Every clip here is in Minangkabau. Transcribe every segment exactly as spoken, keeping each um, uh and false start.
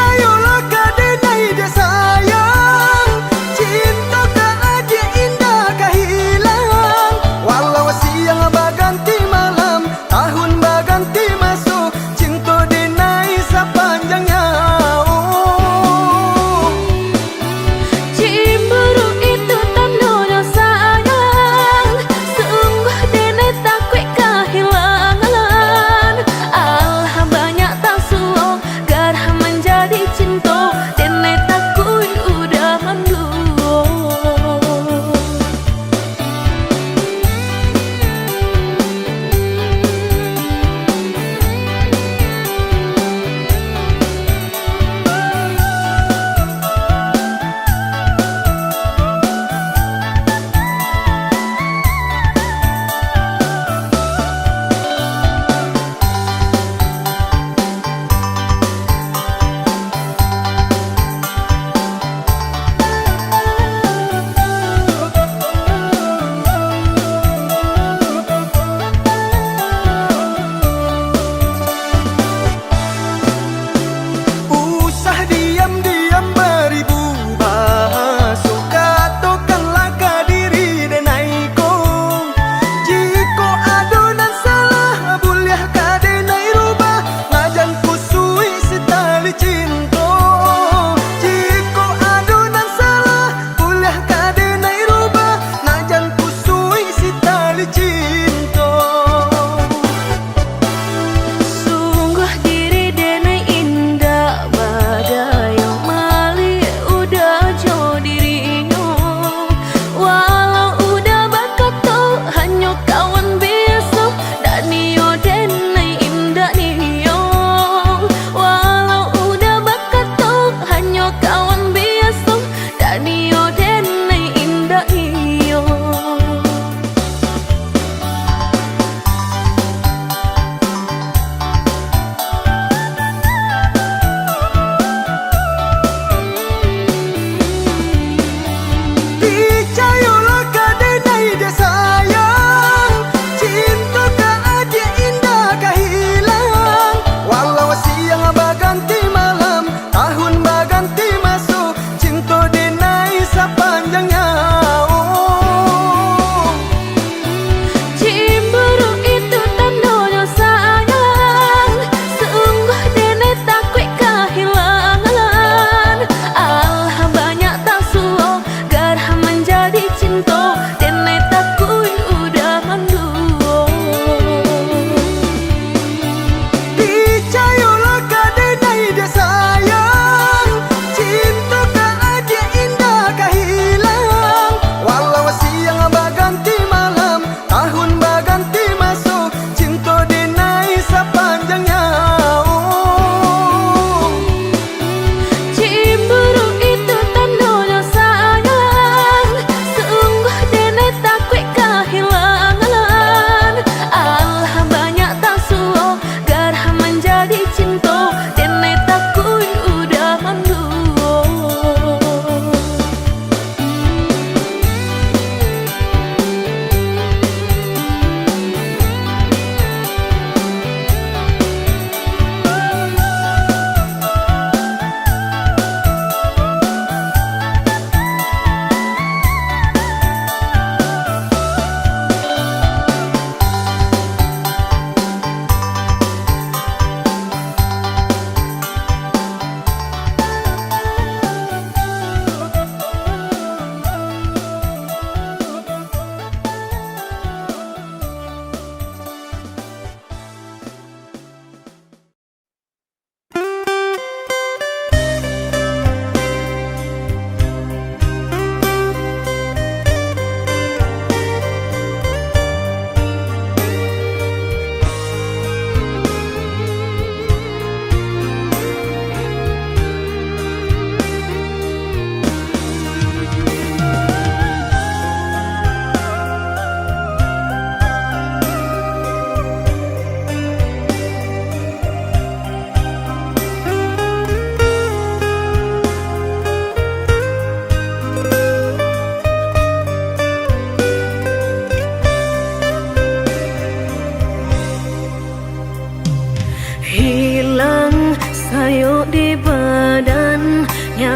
Ayolah ka denai dek sayang, cinto ka agiah indak ka hilang. Walau siang baganti malam, tahun baganti masuak, cinto denai sapanjang nyawa. Cemburu itu tandonyo sayang, sungguah denai takuik kahilangan. Alah banyak tasuo, garah manjadi cinto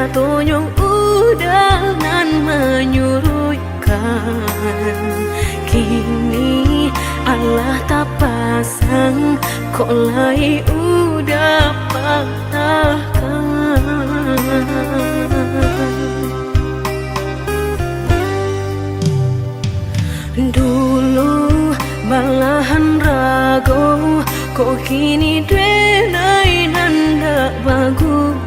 Nyatonyo uda nan manyuruikkan, kini alah tapasang, kok lai uda patahkan. Dulu balahan rago, kok kini denai nan dak baguno.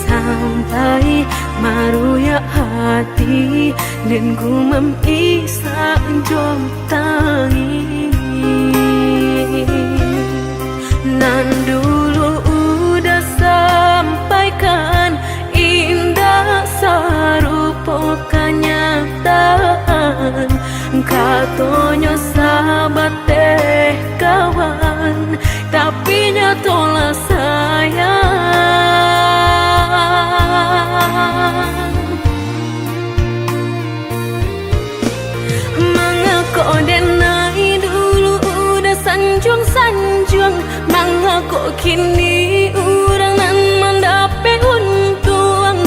Sampai maruyak hati, den gumam isak jo tangis. Nan dulu uda sampaikan, indak sarupo kanyataan. Katonyo sabateh kawan, tapi nyatolah sayang. Mangako denai dulu uda sanjuang-sanjuang? Mangako kini urang nan mandapek untuang?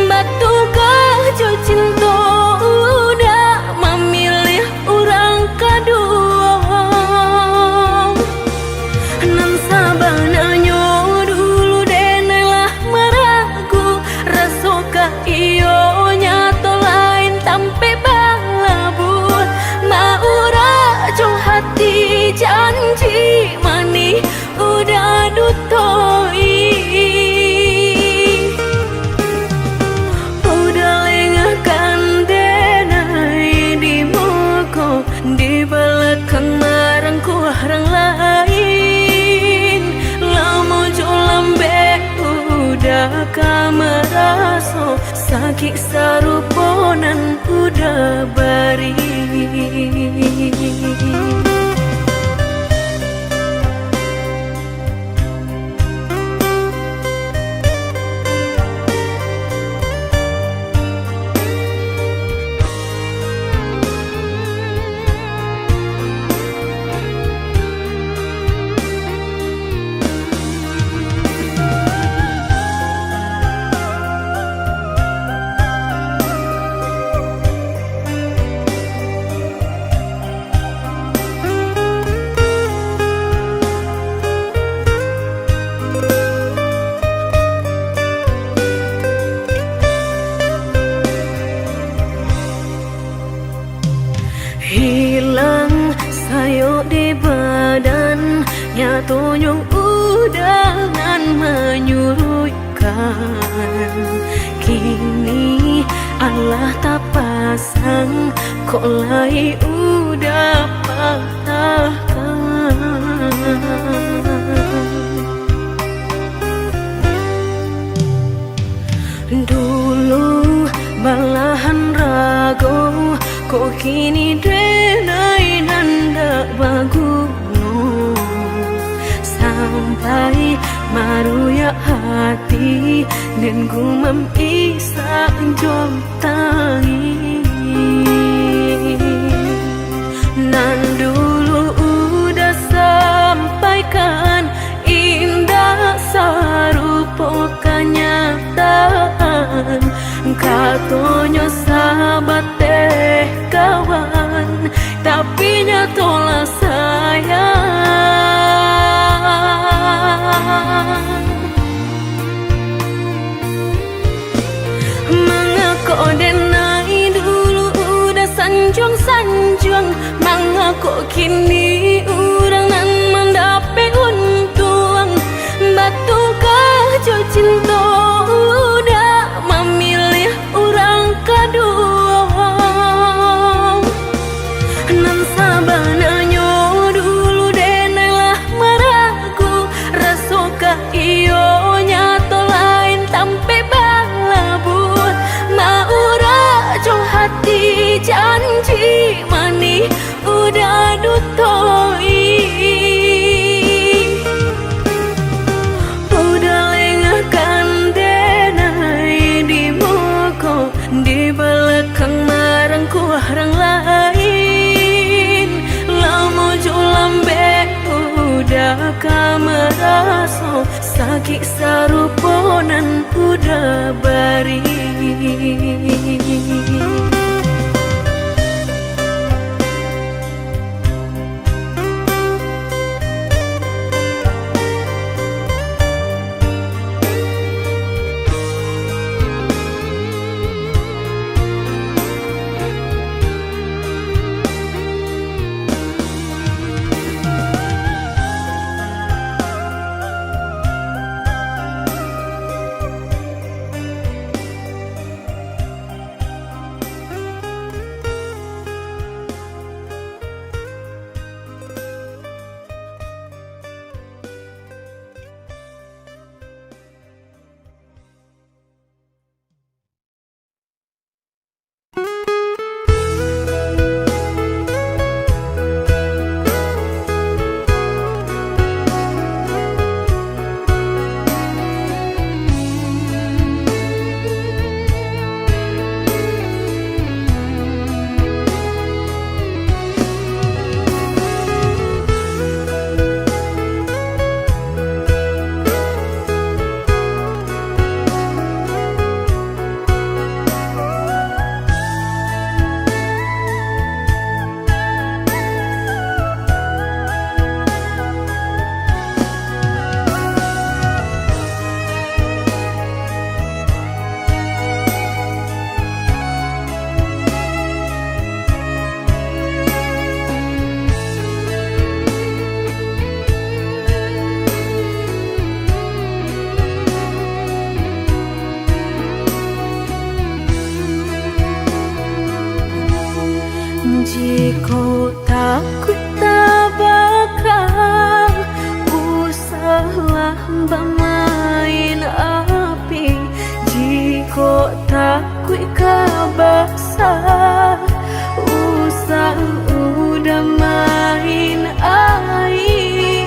Batugah jo cinto uda mamiliah urang kaduo. Nan sabananyo dulu denai lah maragu, rasokah iyo nyato lain tampek balabuah? Maurak jo hati janji manih uda dutoi. Uda lengahkan denai di muko, di balakang marangkuah rang lain. Lamo jo lambek uda ka maraso, sakik sarupo nan uda bari. Hilang sayok di badan, nyatonyo uda nan manyuruikkan. Kini alah tapas- sang, kok lai uda patahkan. Dulu balahan rago, kok kini denai nan dak baguno. Sampai maruyak hati, den gumam isak jo tangih. Nan dulu uda sampaikan, indak sarupo kanyataan. Katonyo sabateh kawan, tapi nyatolah sayang. Mangako denai dulu uda sanjuang-sanjuang? Mangako kini urang nan mandapek untuang? Batugah jo cinto uda mamiliah urang kaduo. Nan sabananyo dulu denai lah maragu, rasokah iyo nyato lain tampek balabuah? Maurak jo hati janji manih uda dutoi. Uda lengahkan denai di muko, di balakang marangkuah rang lain. Lamo jo lambek uda ka maraso, sakik sarupo nan bari. Jikok takuik tabaka, usahlah bamain api. Jikok takuik ka basah, usah udah main aia.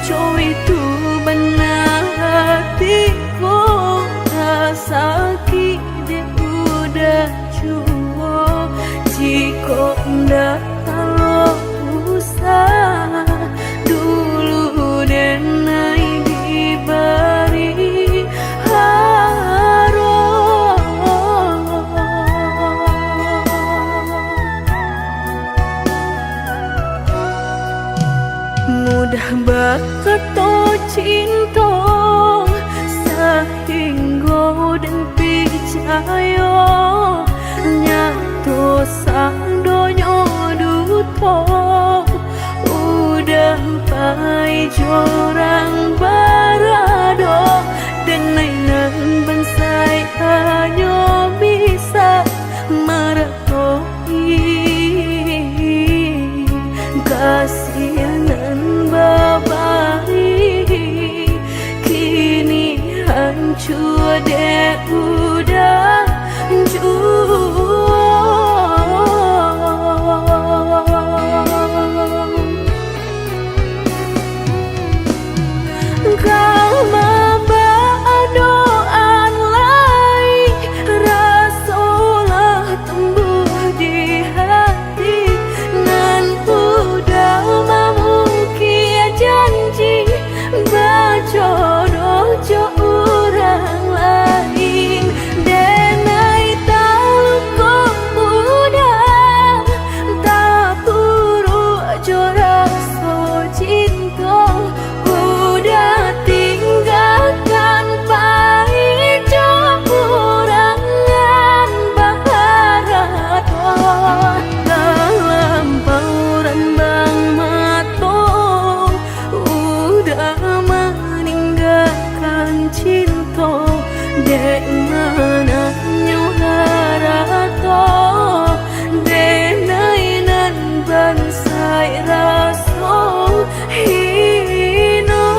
Cowok itu bana hati ko, ka sakik dek udah juo. Jikok ndak talok usah, dulu denai dibari haro. Mudah bakato cinto, sahinggo den picayo, nyato sadonyo duto. Udah pai jo urang barado, denai nan bansaik hanyo bisa maratoi kasih nan babari. Kini hancua dek udah juo. Ka mabadoan lai, raso lah tumbuah di hati, nan udah mamungkia janji bajodoh jo urang lain. Denai taluko udah, tapuruak jo raso cinto, udah tinggakan pai jo urang nan baharato. Talampau rambang mato, udah maninggakan cinto, dek mananyo harato, denai nan bansaik raso hino.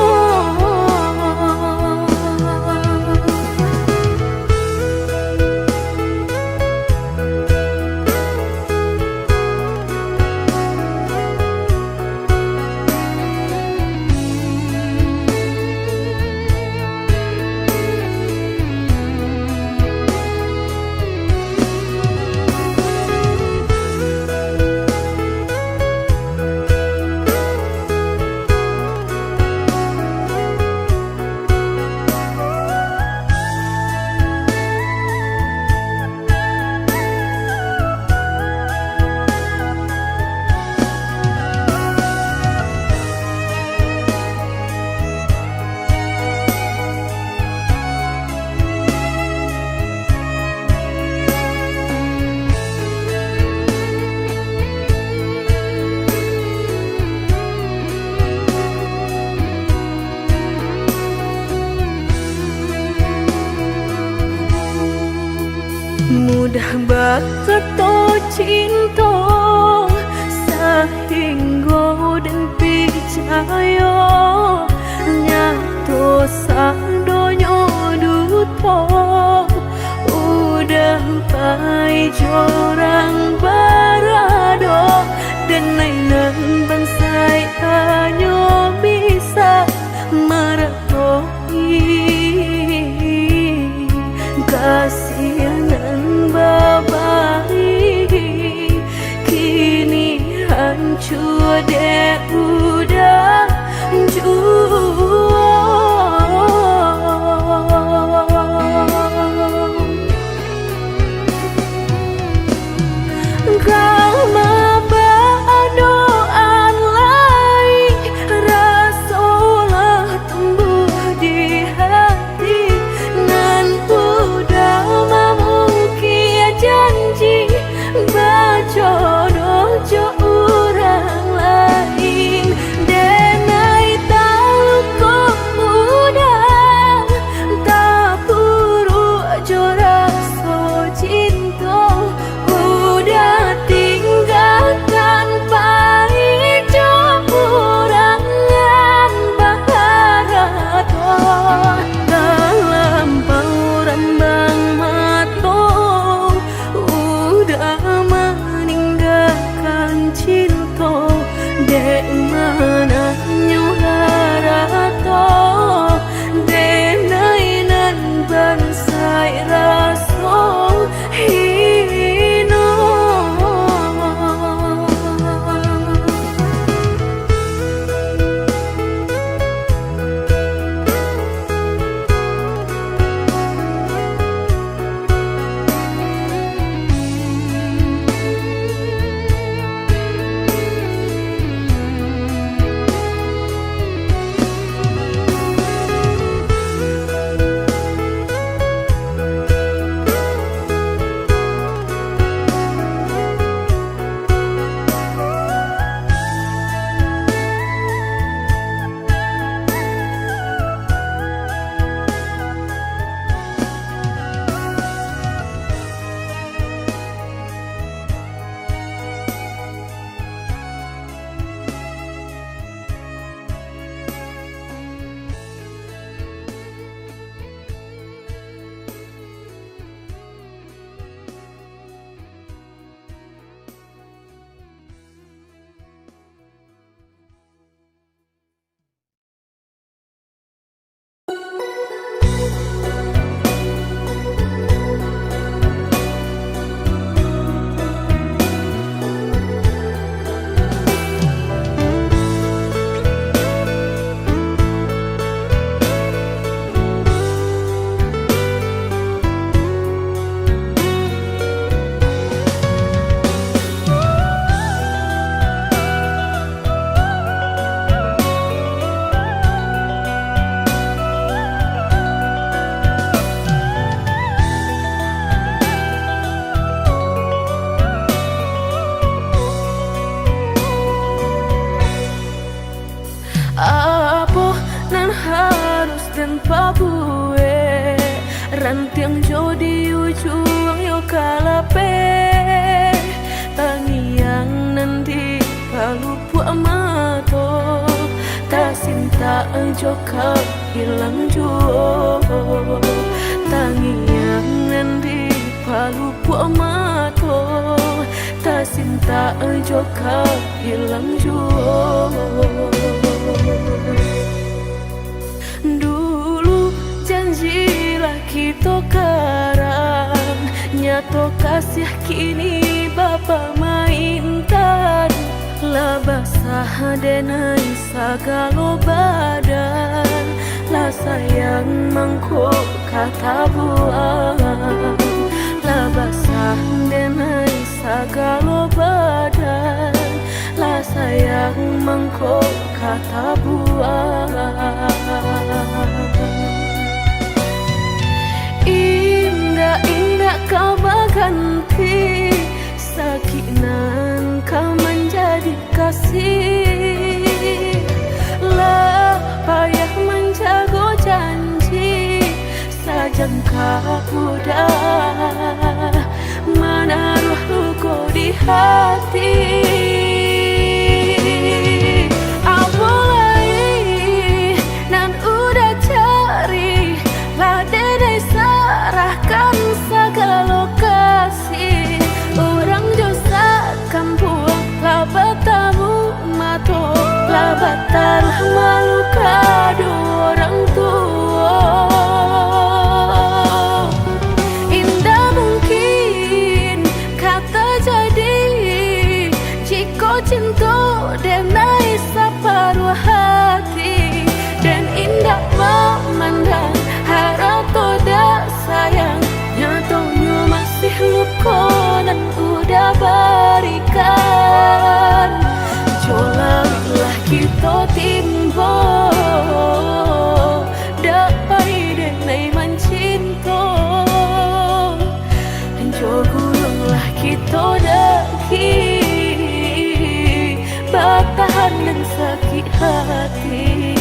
Mudah bakato cinto, sahinggo den picayo, nyato sadonyo duto. Udah pai jo urang barado, denai nan bansaik hanyo bisa marato. Kasih nan babari, kini hancua dek udan juo. Ka mabadoan lai, raso lah tumbuah di hati, nan udah mamukik janji, bajodoh jo urang lain. Denai taluko mudah, tapuruak jo raso cinto, udah tinggakan pai jo urang nan baharato. Talampau rambang mato, udah maninggakan cinto, dek mananyo harato, denai nan bansaik raso hino. Apo nan harus den pabuek? Rantiang jo di ujuang yo ka lapeh, tangiang nan di palupuak mato, tasintak jo ka ilang juo. Tangiang nan di palupuak mato, tasintak jo ka ilang juo. Dulu janji lah kito karang, nyato kasiah kini bapamaintan. Lah basah denai sagalo badan, lah sayang mangko ka tabuang. Lah basah denai sagalo badan, lah sayang mangko ka tabuang. Indak-indak ka baganti, sakik nan ka manjadi kasih. Lah payah manjago janji, sajangka udah hati. Apo lai nan Uda cari, lah denai sarahkan sagalo kasih. Urang jo sakampuang lah batamu mato, lah bataruah malu kado urang tuo. Indak mungkin ka tajadi, jikok cinto denai saparuah hati. Den indak mamandang harato dak sayang, nyatonyo masih luko nan Uda barikan. Jolanglah kito timbo, dak pai denai mancinto. Jo gulunglah kito daki, batahan nan sakik hati.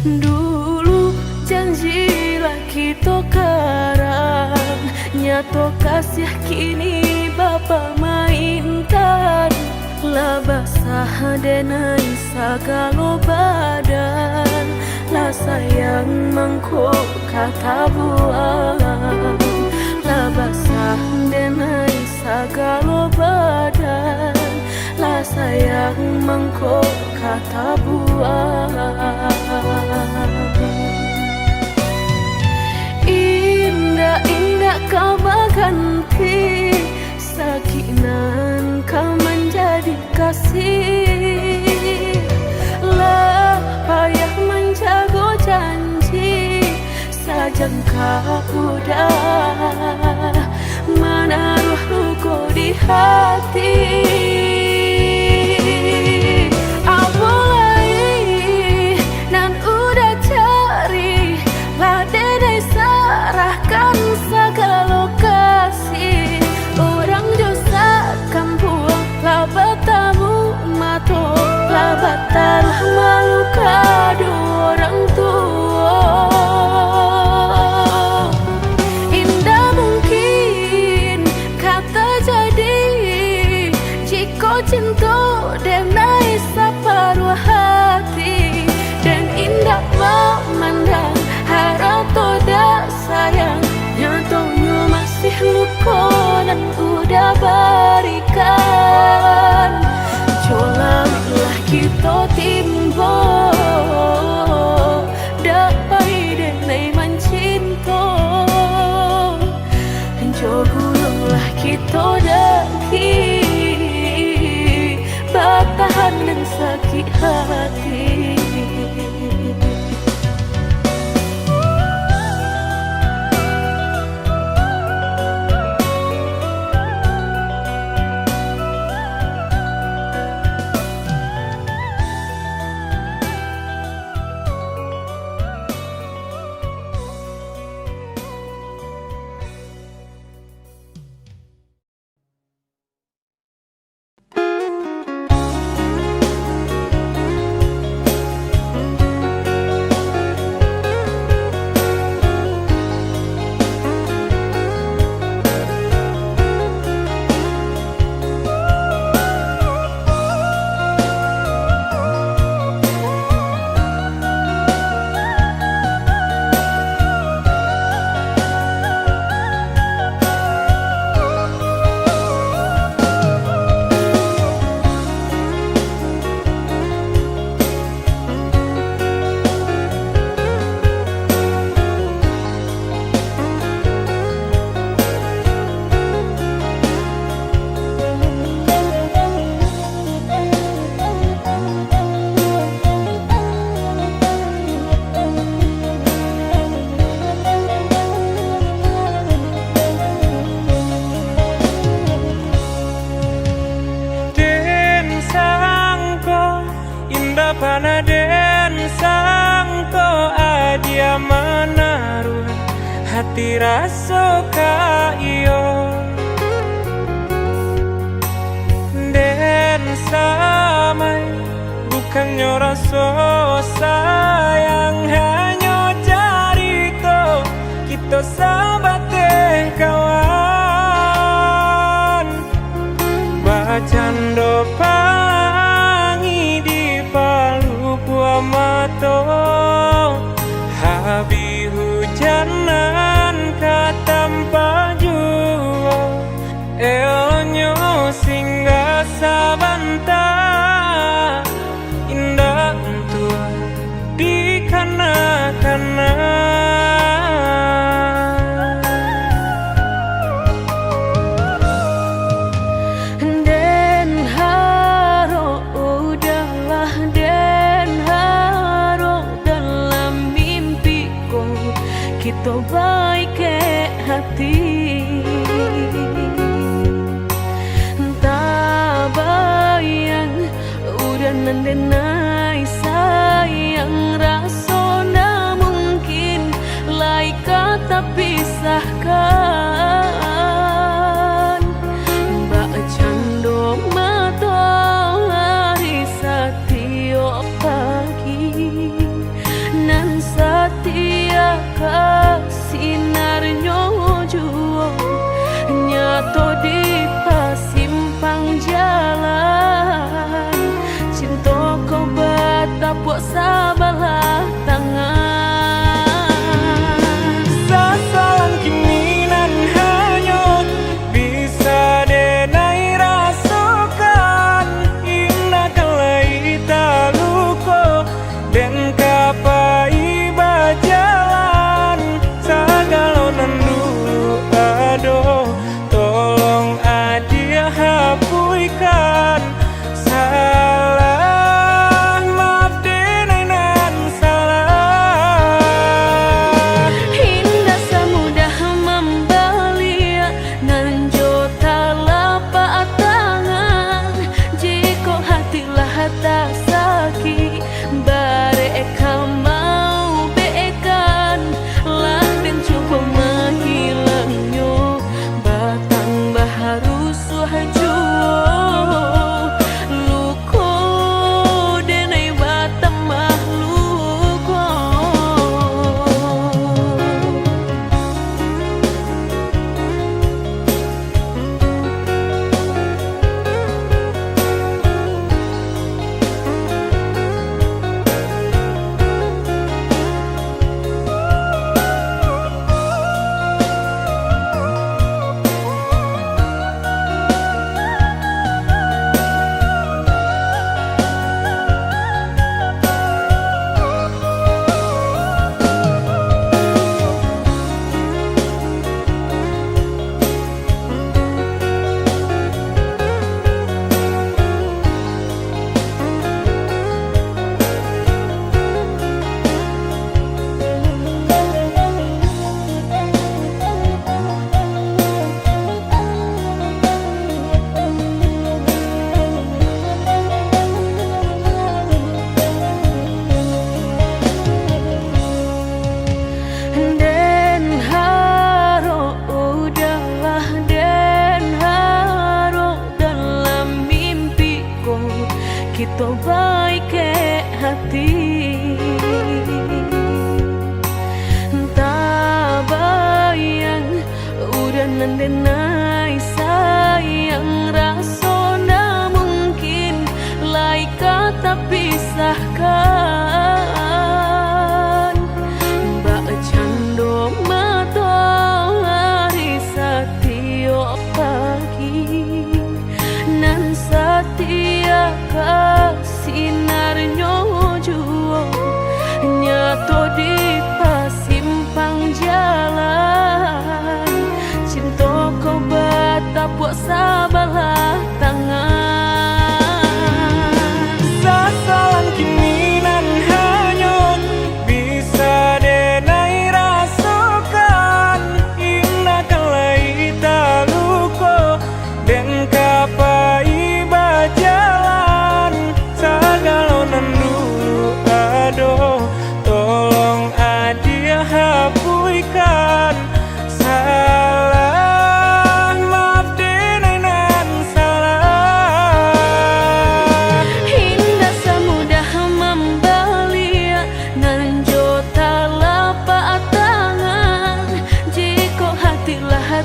Dulu janji lah kito karang, nyato kasiah kini bapamaintan. Lah basah denai sagalo badan, lah sayang mangko ka tabuang. Lah basah denai sagalo badan, lah sayang mangko ka tabuang. Indak-indak ka baganti, sakik nan ka manjadi kasih. Lah payah manjago janji, sajangka Uda manaruah luko di hati. Apo lai nan Uda cari, lah denai sarahkan sagalo kasih. Urang jo sakampuang lah batamu mato, lah bataruah malu kado urang tuo. Indak mungkin ka tajadi, jikok cinto denai saparuah hati. Den indak mamandang harato dak sayang, nyatonyo masih luko nan Uda barikan. Jolanglah kito timbo, dak pai denai mancinto. Jo gulunglah kito daki, batahan nan sakik hati. Raso ka iyo den samai, bukannyo raso sayang, hanyo carito kito sabateh kawan. Bacando palangi di palukuah mato, habih hujan nan ka tampak juo. Eloknyo singgah sabanta, indak untuak dikana-kana. Den harok, udahlah, den harok, dalam mimpi ko kito baikek hati. Tabayang, udah nan denai sayang, raso ndak mungkin lai ka tapisahkan. Bacando matoari satiok pagi, nan satia ka sinarnyo juo, nyato di pasimpang jalan, cinto ko batapuak sabalah tangan. Sasalang kini nan hanyo bisa denai rasokan, indak ka lai taluko den ka pai bajalan. Sagalo nan dulu ado, tolong adiak hapuihkan. Salah maaf denai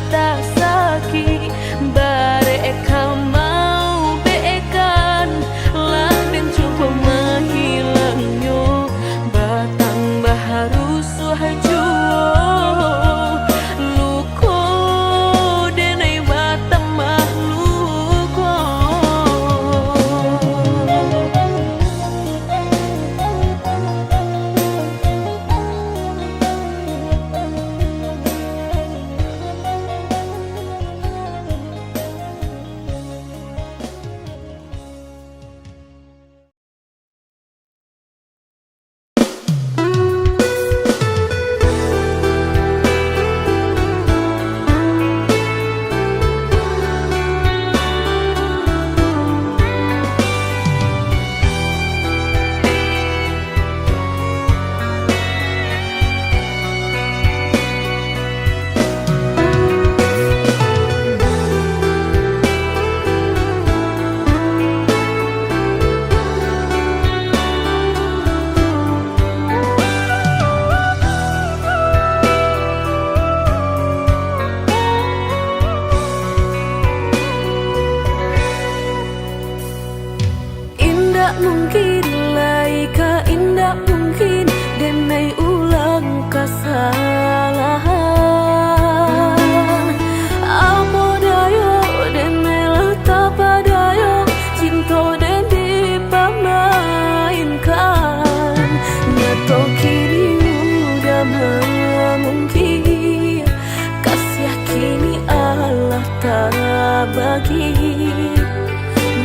Tasakik, barek ka maubekan, lah den cubo mahilangnyo, batambah rusuah juo, luko denai batambah luko. Indak mungkin lai ka, indak mungkin denai ulang kasalahan. Apo dayo denai lah tapadayo, cinto den dipamainkan. Nyato kini udah mangungkir, kasiah kini alah tabagi.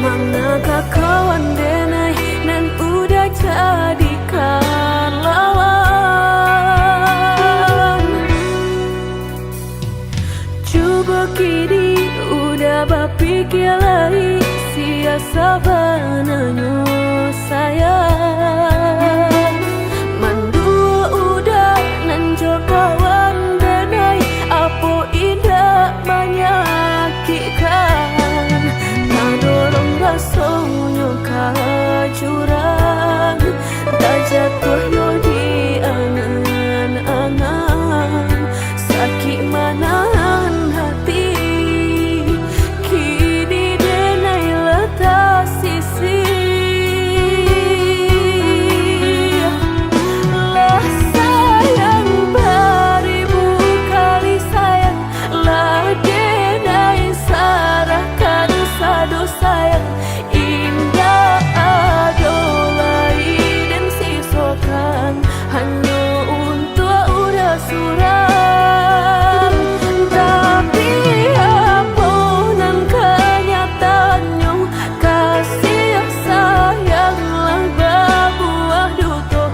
Manakah kawan denai nan udah jadikan lawan? Cubo kini udah bapikia lai, sia sabananyo sayang. Manduo udah nan jo kawan denai, apo indak manyakikkan? Tadorong rasonyo ka jurang, tajatuah yo di angan-angan. Sakik manahan hati, kini denai lah tasisih. Lah sayang baribu kali sayang, lah denai sarahkan sado sayang. Indak ado lai den sisokan, hanyo untuak urang surang. Tapi, apo nan kanyataannyo, kasiah sayang lah babuah duto.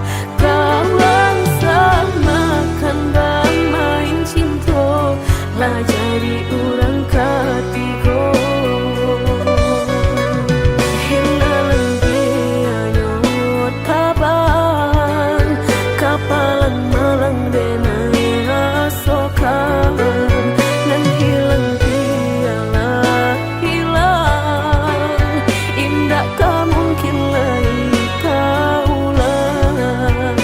Kawan samakan bamain cinto, lah jadi urang katigo. Hinalan bianyo tabang, kapalan malang denai rasokan. Nan hilang bialah hilang, indak ka mungkin lai ka ulang.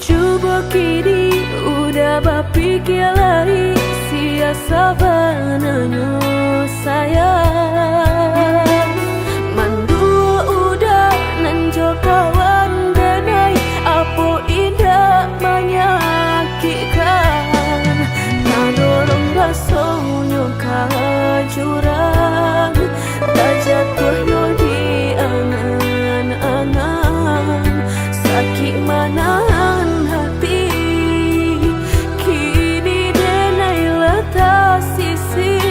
Cubo kini udah bapikia lai, sia sabananyo sayang. Manduo udah nan jo kawan denai, apo indak manyakikkan. Tadorong rasonyo ka jurang, tajatuah yo di angan-angan. Sakik manahan hati, kini denai lah tasisih.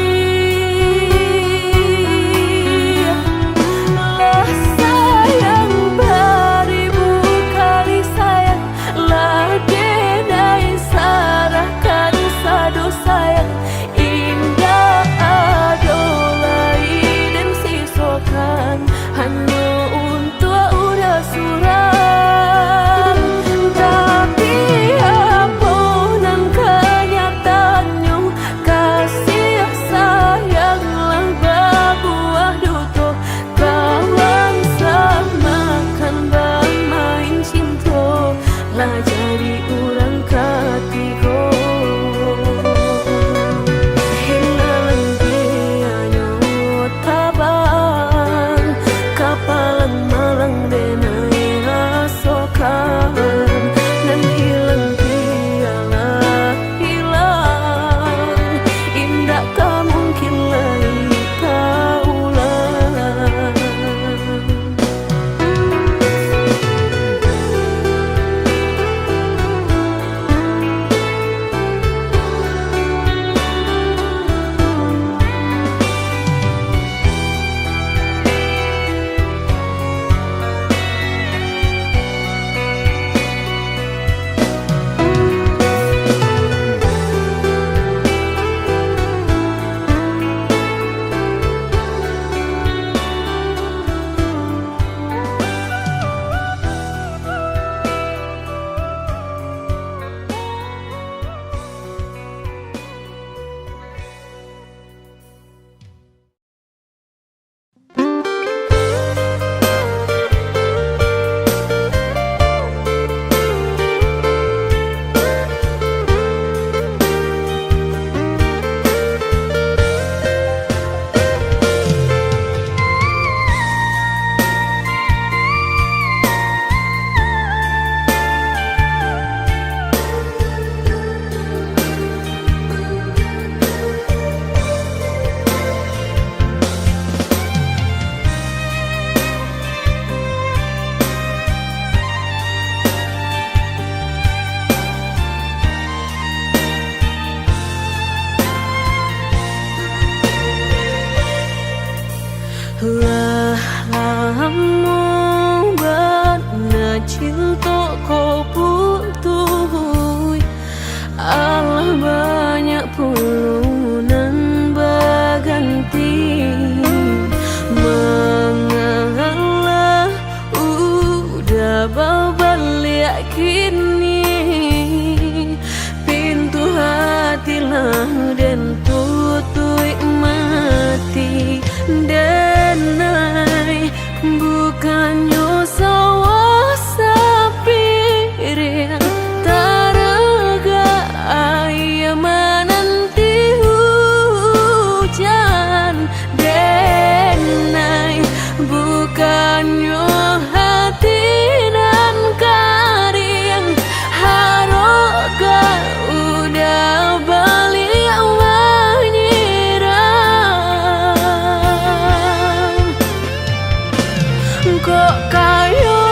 Bukannyo sawah sapiring, taragak aia mananti hujan, denai. Bukannyo hati nan kariang, harok ka uda baliak manyirang. Kok kayo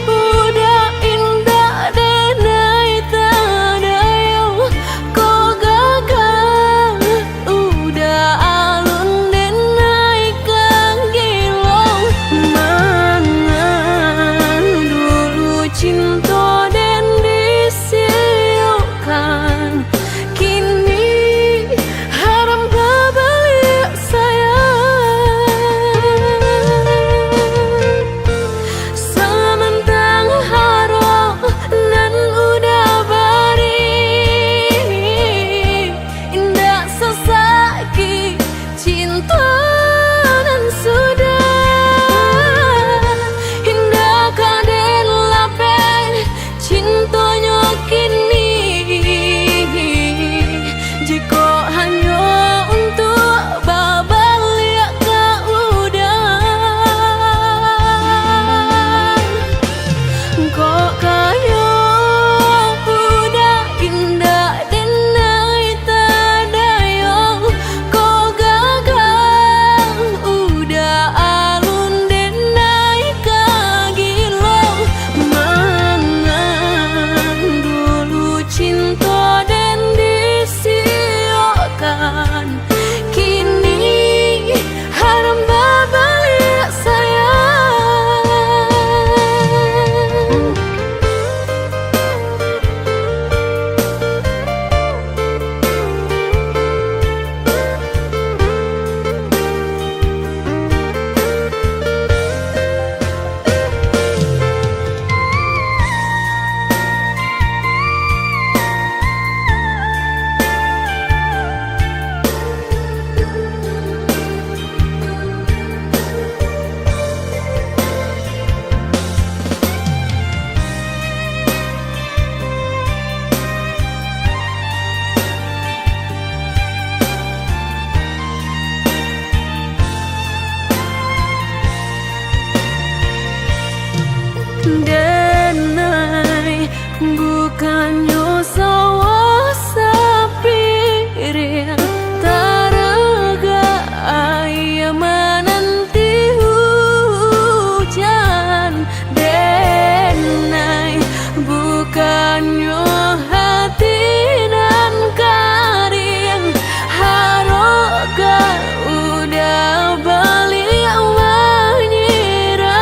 uda indak denai tadayo, kok gagah uda alun denai ka gilo. Mangan dulu cinto den disiokkan, kini haram babaliak sayang. Samantang harok nan uda bari, indak sasakik cinto nan sudah. Indak ka den lapeh cintonyo kini, jikok hanyo untuak babaliak ka uda. Kok kayo uda indak denai tadayo, kok gagah uda alun denai ka gilo. Mangan dulu cinto den disiokkan, kini haram babaliak sayang. Denai, bukannyo sawah sapiring, taragak aia mananti hujan. Denai, bukannyo hati nan kariang, harok ka uda baliak manyirang.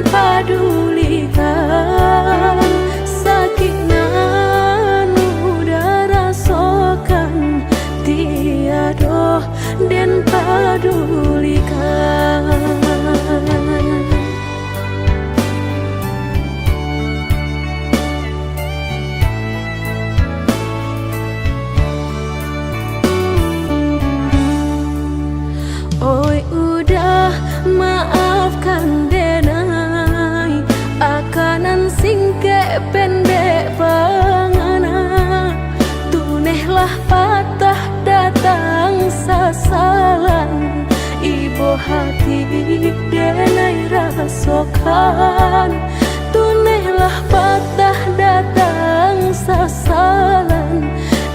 padulikan, sakik nan Uda rasokan, tiado den padulikan. Oi Uda, maafkan den ai, aka nan singkek pendek pangana. Tuneh lah patah datang sasalan, ibo hati den ai rasokan. Tuneh lah patah datang sasalan,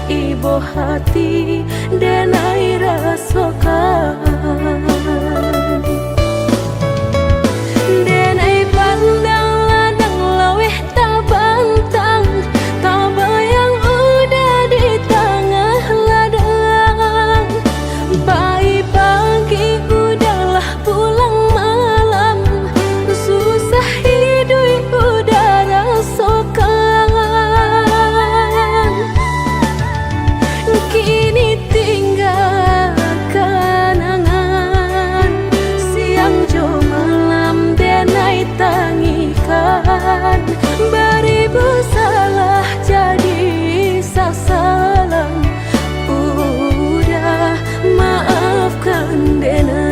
ibo hati den ai rasokan. Den ai pandang ladang laweh tabantang, tabayang Uda di tangah ladang. Pai pagi Uda lah pulang malam, susah iduik Uda rasokan. Kini tingga kanangan, siang jo malam den ai tangikan. Baribu salah jadi sasalan, Uda maafkan den ai.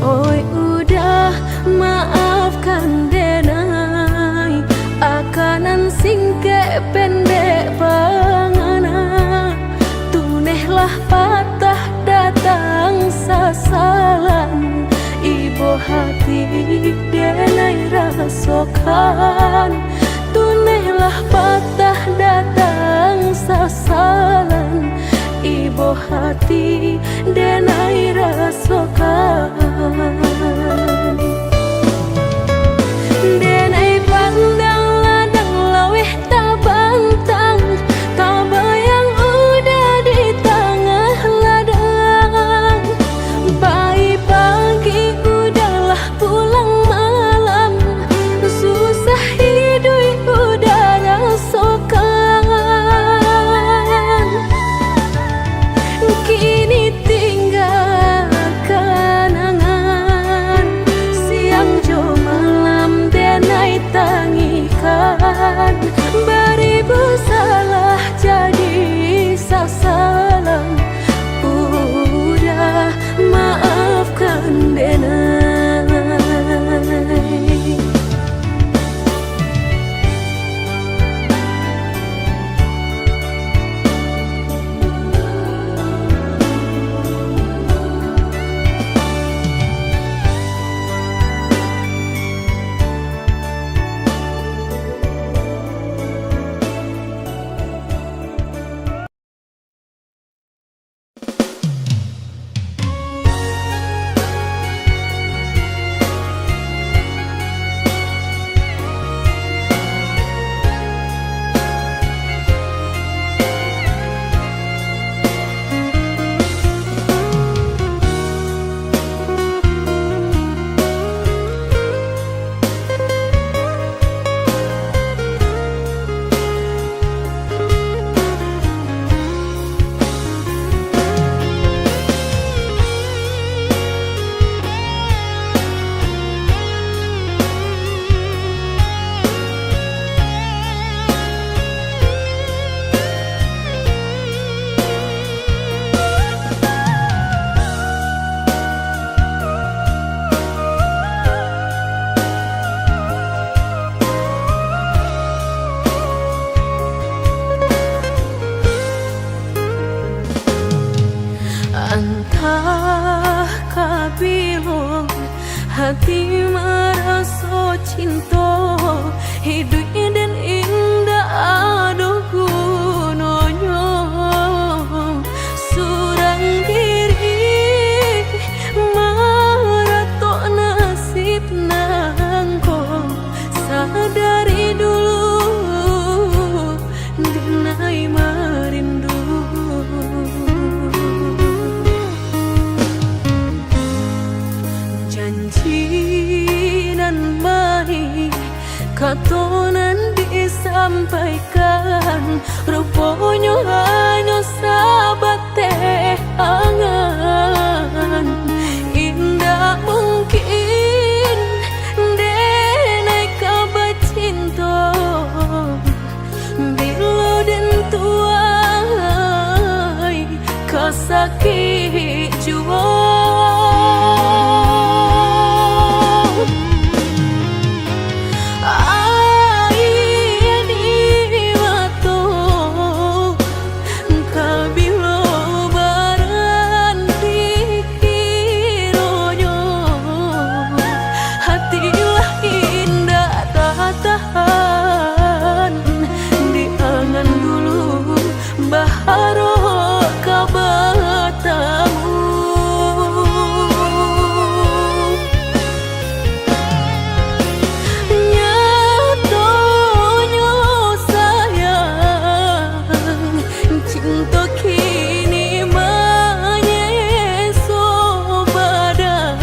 Oi Uda, maafkan den ai, aka nan singkek pendek pangana. Tuneh lah patah datang sasalan, ibo hati den ai rasokan. Tuneh lah patah datang sasalan, ibo hati den ai rasokan. Den ai pandang ladang laweh tabantang, tabayang Uda di tangah ladang. Pai pagi Uda lah pulang malam, susah iduik Tah ka bilo hati maraso cinto, iduik den indak ado gunonyo. Surang diri maratok nasib nangko, sadari dulu dinai marindu. Janji nan manih, kato nan disampaikan, ruponyo hanyo sabateh angan. Indak mungkin denai ka bacinto, bilo den tuai ka sakik juo. Aia di mato ka bilo baranti kironyo, hati lah indak tatahan di angan dulu, baharok ka batamu. Nyatonyo sayang, cinto kini manyeso badan.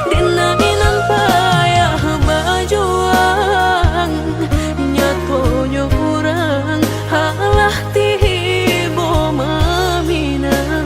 Denai nan payah bajuang, nyatonyo urang alah tibo maminang.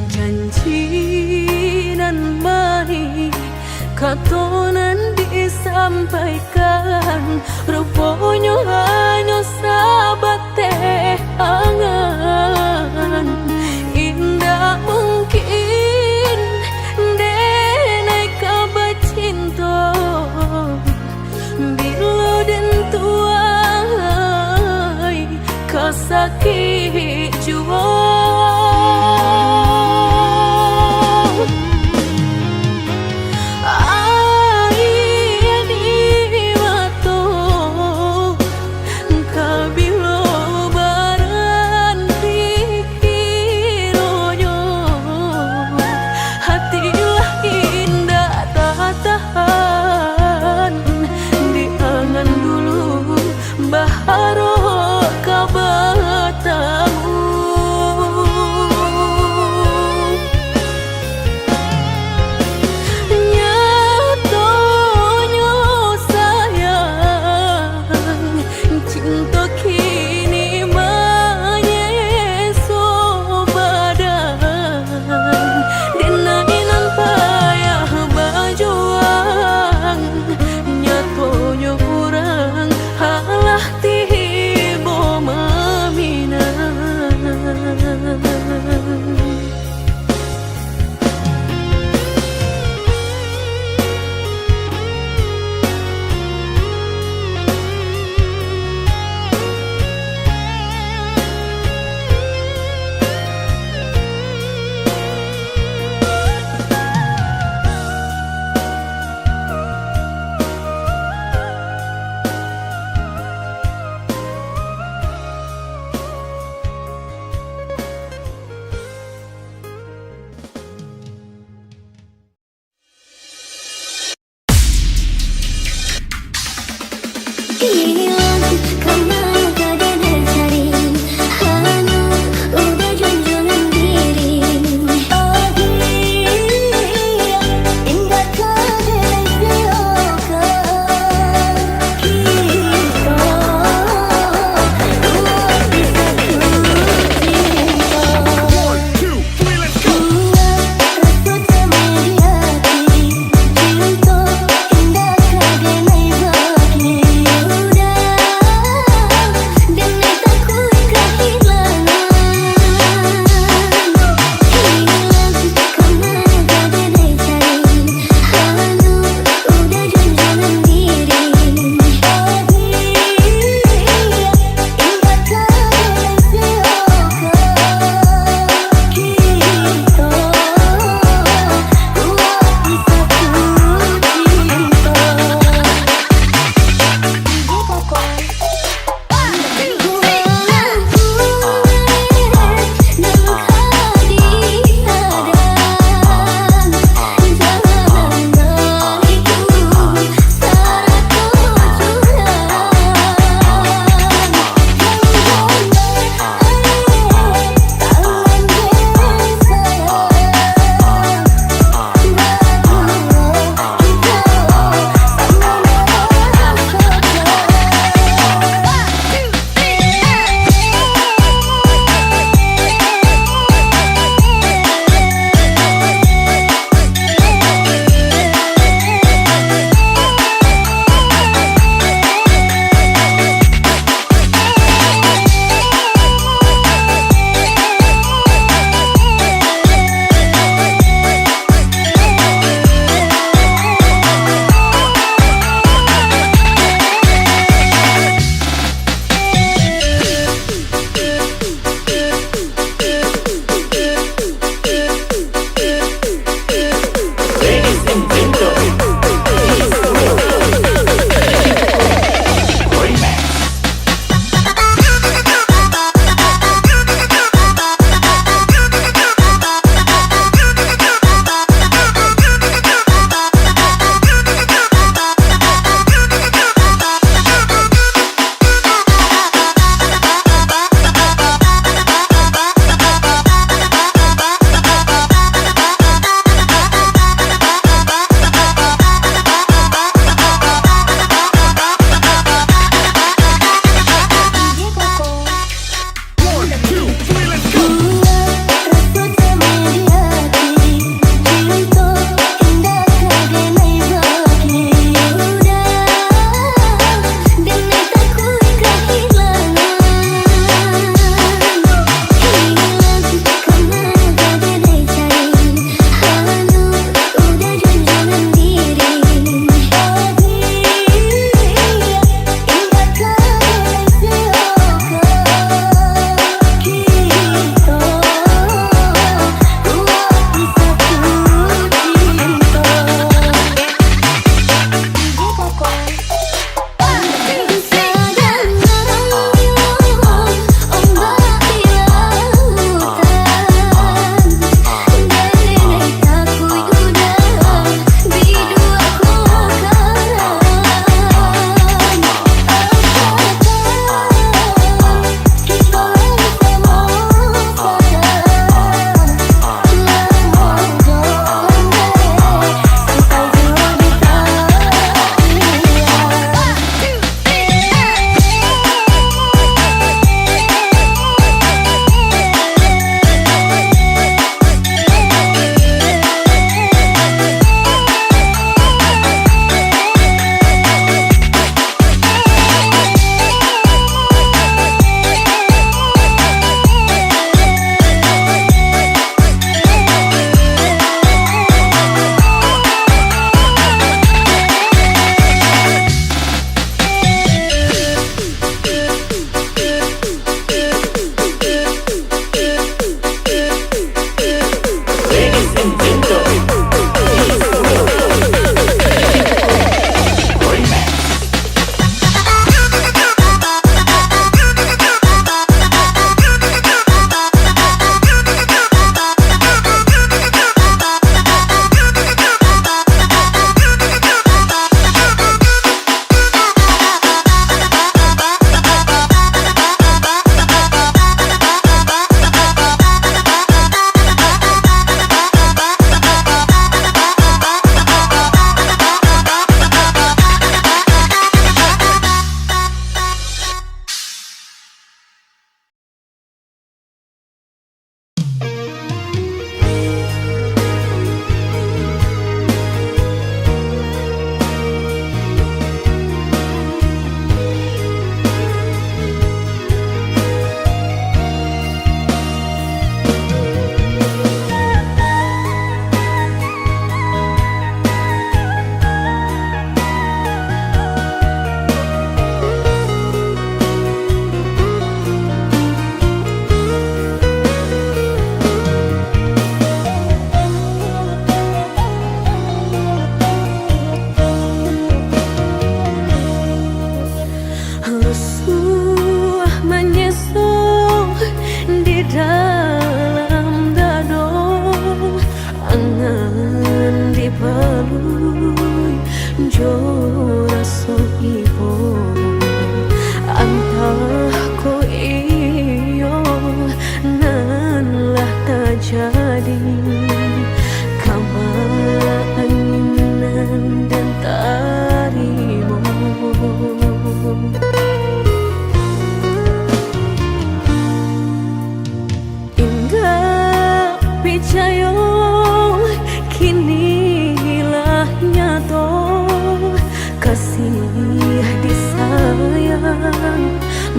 Janji nan manih, kato nan disampaikan, ruponyo hanyo sabateh angan. Indak mungkin denai ka bacinto, bilo den tuai ka sakik juo. Aia di mato ka bilo baranti kironyo, hati lah indak tatahan di angan dulu, baharok ka batamu.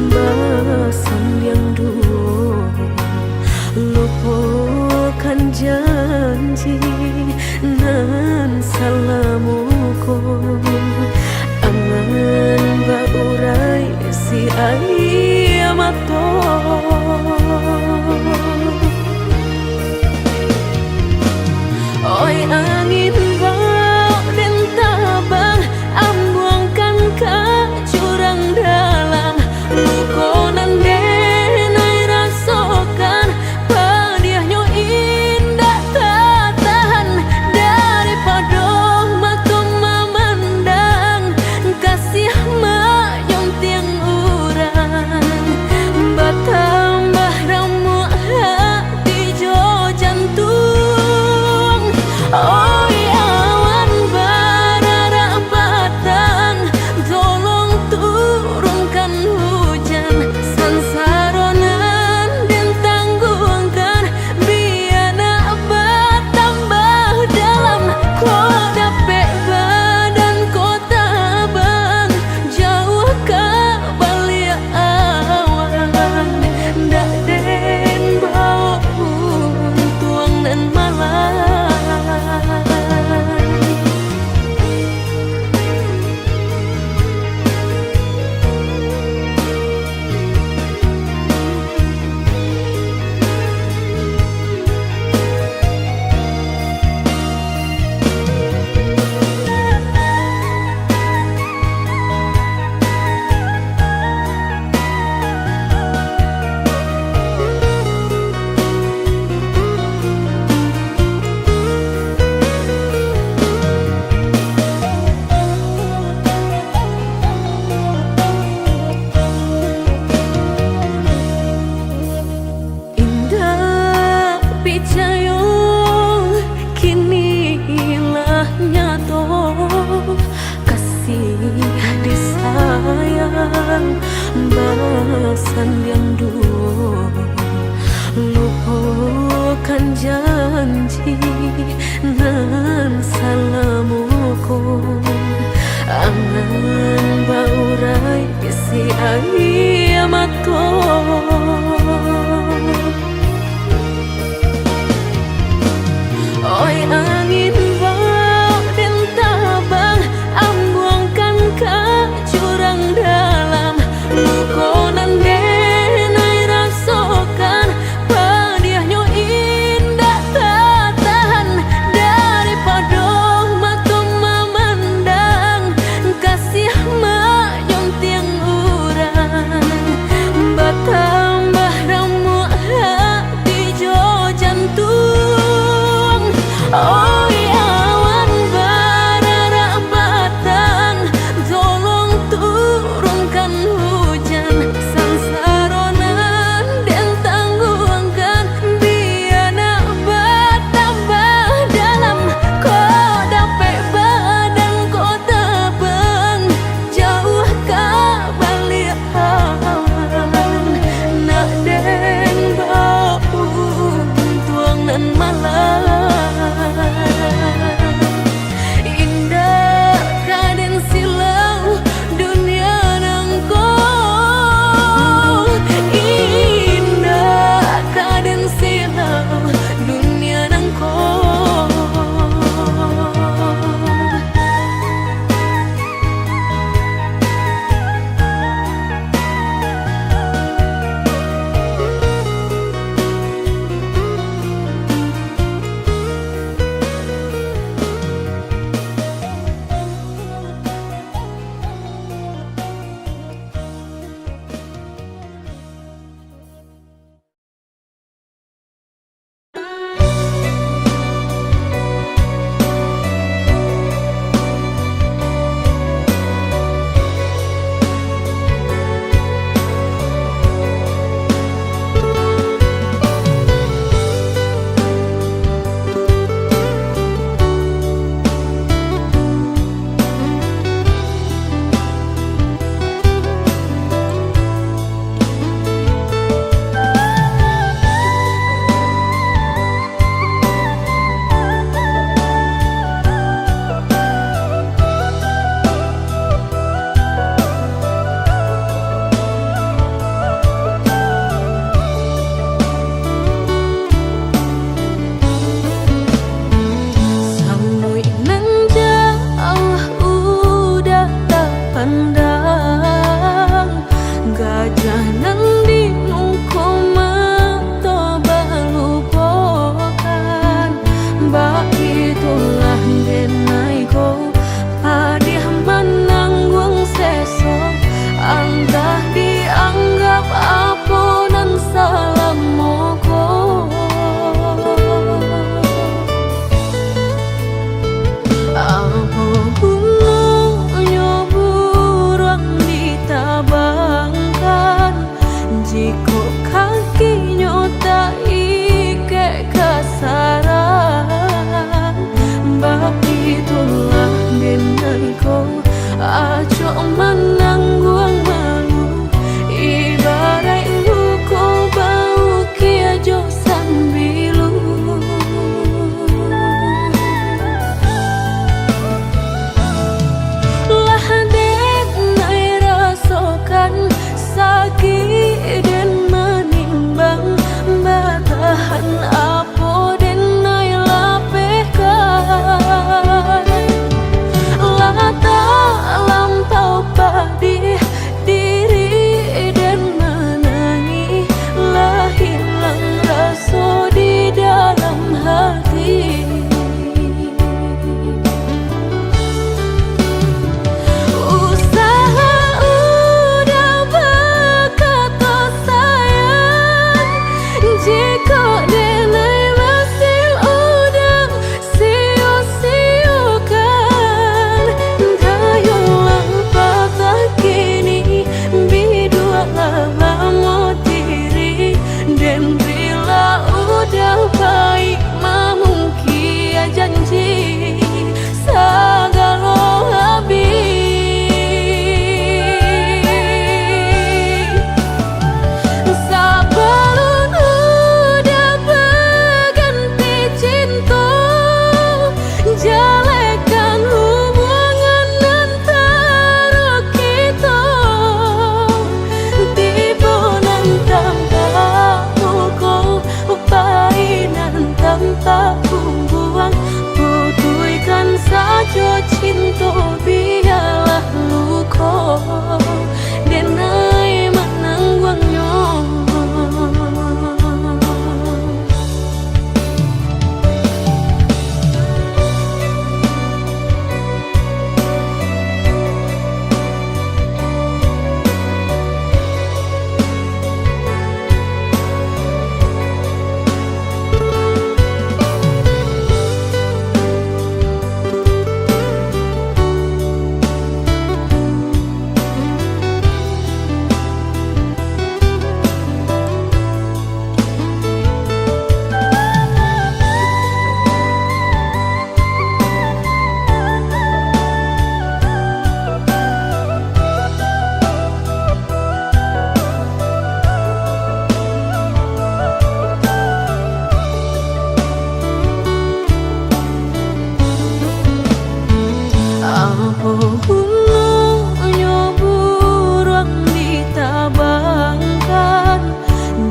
Basandiang duo, lupokan janji nan salamo ko. Angan baurai si aia mato. Oi angin, baok den tabang, ambuangkan ka jurang dalam. Luko nan den ai rasokan, padiahnyo indak tatahan. Daripado mato mamandang, kasiah manyuntiang urang, batambah ramuak hati jo jantuang. Oi awan bararak batang, tolong turunkan hujan. Sansaro nan den tangguangkan, bia nak batambah dalam. Kok dapek badan ko tabang, jauah ka baliak awan, ndak den baok untuang nan malang. Indak picayo, kini lah nyato, kasih disayang basandiang duo, lupokan janji nan salamo ko. Angan baurai si aia mato. Oi angin, baok den tabang, ambuangkan ka jurang dalam. Luko nan den ai raso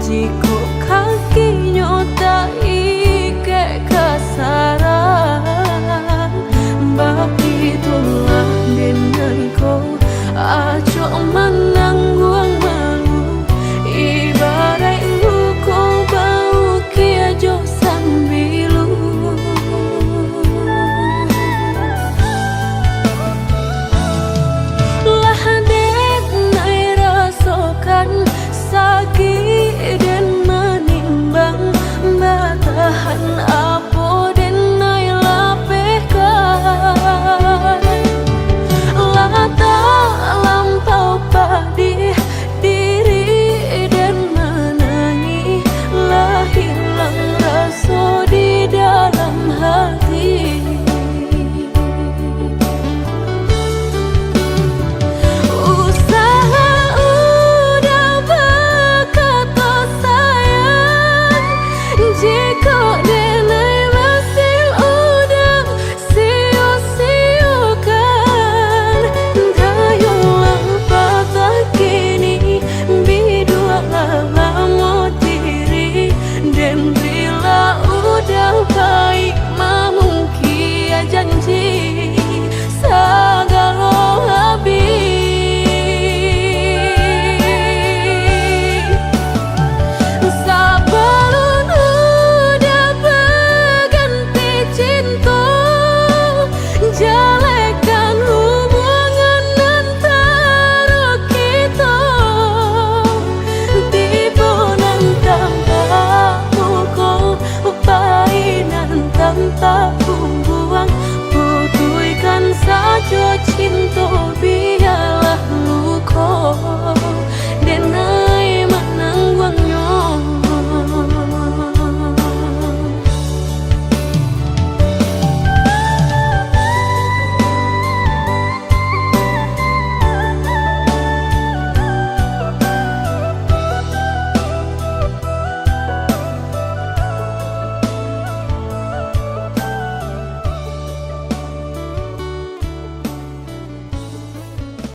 Di